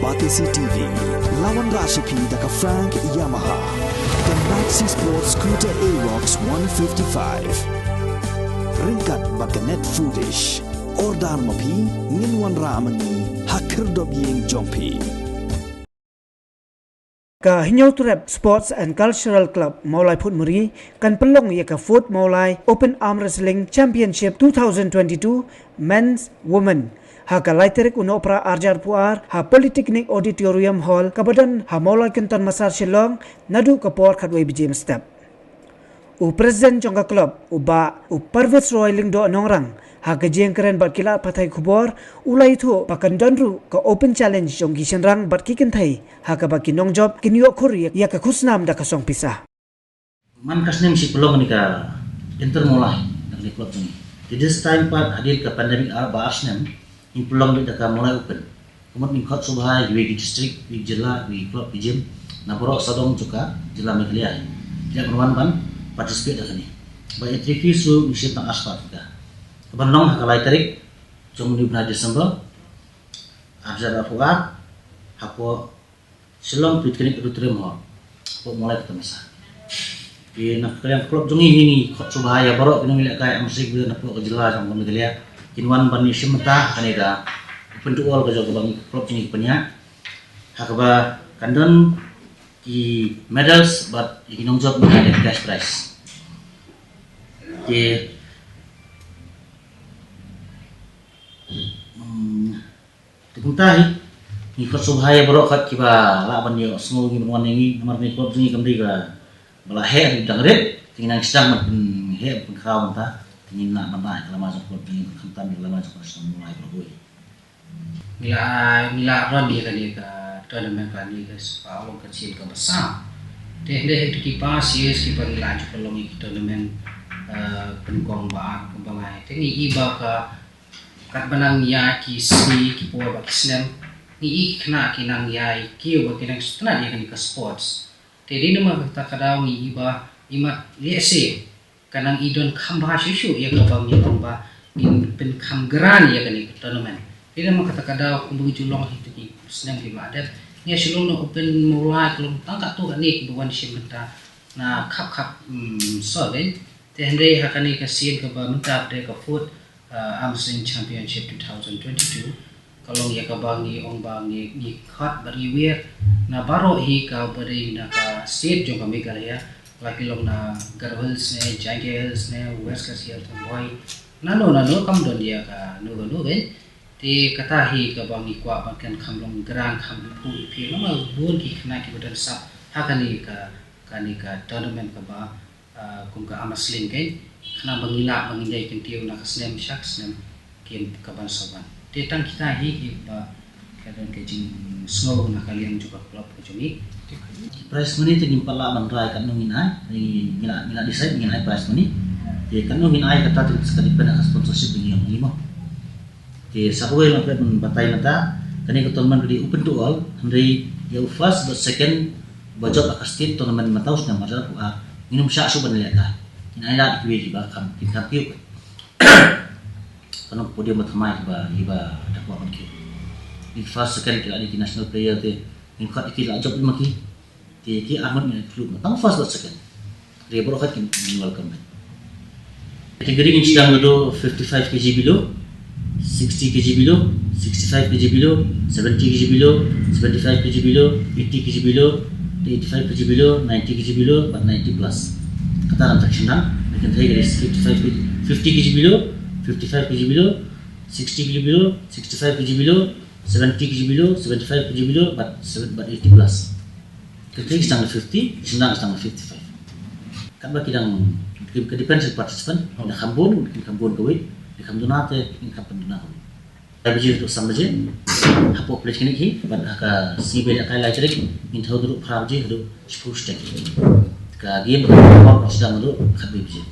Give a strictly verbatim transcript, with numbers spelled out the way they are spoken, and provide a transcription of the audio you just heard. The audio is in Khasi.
Batesi T V, la wanrah sha phi da ka Frank Yamaha, ka Maxi Sport Scooter Aerox one fifty-five. Ryngkat bad ka Net Foodish. Order ma phi, ngin wanrah ma ngi ha khyrdop ïing jong phi. Ka Hynñiewtrep Sports and Cultural Club Mawlai Phutmuri kan pynlong ïa ka Fourth Mawlai Open Arm Wrestling Championship two thousand twenty-two Men's Women ha ka lai tarik u Nohprah arhajar arphew ar ha Polytechnic Auditorium Hall kaba don ha Mawlai Kynton Massar, Shillong, naduh ka por khatwei baje mynstep. U President jong ka club, u Bah, u Parvez Roy Lyngdoh Nongrang, ha ka jingkren bad ki lad pathai khubor, u la ïathuh ba kan don ruh ka Open Challenge jong ki shynrang bad ki kynthei, ha kaba ki nongjop kin ïoh khur ïa ka khusnam da ka song pisa. Man ka snem shi pynlong kane ka Inter Mawlai da kane ka club jong ngi. Te this time pat hadien ka pandemic ar ba ar snem, ngi pynlong beit da ka Mawlai Open. Ka mut ngin khot sngewbha ïa kiwei ki district, kiwei ki jylla, kiwei ki club, ki gym na baroh sawdong jong ka jylla Meghalaya. Ki lah ban wan ban participate da kane. Ba entry fees ruh ngi shim tang arspah tyngka. Ka ban long ha ka lai tarik jong une u bnai December, arhajar arphew ar, hapoh Shillong Polytechnic Auditorium Hall, hapoh Mawlai Kynton Massar. Te na ka liang ka club jong ngi, ngi khot sngewbha ïa baroh ki nongïalehkai arm wrestling napoh ka jylla jong ka Meghalaya kin wan ban ïashim bynta ha kane ka open to all ka jong kaba ngi ka club jong ngi ka pynïaid. Ha kaba kan don ki medals bad ïa ki nongjop, ngi ïa cash prize. Te, hmm, te kumta hi, ngi khot sngewbha ïa baroh kat kiba lah ban ïohsngew, ngi ban wan ïa ngi, namar kane ka club jong ngi kam dei kaba la heh dang rit, te ngi nang sdang ban pynheh pynkhraw mynta, te ngin lah ban rah ïa ka lama jong ka club jong ngi, khamtam ïa ka lama jong ka national Mawlai baroh kawei. Ngi la, ngi la run ïa kane ka tournament ba ngi ka spah long ka sien kaba saw. Te hynrei ha ki past years kiba ngi la ju pynlong ïa ki tournament, eh, pynkhong ba ar, ba lai. Te ngi i ba ka, katba nang ïaid ki sngi, ki por bad ki snem, ngi i ki khynnah ki nang ïaid kiew bad ki nang sngewtynnat ïa kane ka sports. Te dei namar kata ka daw ngi i ba imat lehse ka nang i donkam bha shuh shuh ïa kaba ngi long ba ngin pynkham grand ïa kane ka tournament. Te namar kata ka daw kumba ngi ju long ha kito ki snem kiba la dep, ngi ïa shu long na Open Mawlai ka long tang katto katne kiba wan shim bynta na khap khap, mm, sor, eh. Te hynrei ha kane ka sien kaba mynta pat ka Fourth, uh, Arm Wrestling Championship two thousand twenty-two, ka long ïa kaba ngi ong ba ngi, ngi khot bad ngi wiar na baroh hi kaba dei na ka state jong ka Meghalaya, la ki long na Garo Hills ne, Jaintia Hills ne, West Khasi Hills ne, Ri Bhoi, nano nano kam don ïa kano kano, eh. Te kata hi kaba ngi kwah ba kan kham long grand, kham iphuh iphieng namar bun ki khynnah kiba don sap ha kane ka, kane ka tournament kaba, ah, kum ka arm wrestling, khnang ba ngin lah ba ngin ïai kyntiew na ka snem sha ka snem ki kaban sa wan. Te tang kita hi kiba ka don ka jingsngew na ka liang jong ka club ka jong ngi. Prize money te ngim pat lah ban rai katno ngin ai, ngi, ngi lah, ngi lah decide ngin ai prize money. Te katno ngin ai kata te ka depend ha ka sponsorship ba ngi ïoh, ngi mo. Te sa kawei lang pat ban batai mynta, kane ka tournament ka dei open to all, hynrei ïa u first bad second ba jop ha ka state tournament mynta u snem arhajar arphew ar, ngin ym shah shuh ban lehkai. Ngin ai lad ïa kiwei kiba kham, kin kham kiew. Ka long ka podium ba thymmai kiba, kiba da kwah ban kiew. Ki first, second ki la dei ki national player te, ngin khot ïa ki la jop ma ki. Te ki arngut ngin khlem tang first bad second. Te baroh kat kin, kin welcome. Category ngin sdang naduh fifty-five K G below, sixty K G below, sixty-five K G below, seventy K G below, seventy-five K G below, eighty K G below, eighty-five K G below, ninety K G below bad ninety plus. Kata kan tak sdang. Ngi kynthei ka dei fifty-five K G, fifty K G below, fifty-five K G below, sixty K G below, sixty-five K G below, seventy K G below, seventy-five K G below bad seven, bad eighty plus. Kynthei ki sdang na fifty, ki shynrang ki sdang na fifty-five. Katba ki dang, ki, ki depend on participant, da kham bun, ki kham bun ka weight, da kham duna te, ki kham duna ka weight. Ar baje haduh san baje, hapoh Polytechnic hi, bad ha ka sngi ba ïalehkai lai tarik, ngin thew naduh phra baje haduh shiphew shiteng. Ka game ka sdang naduh khatwei baje.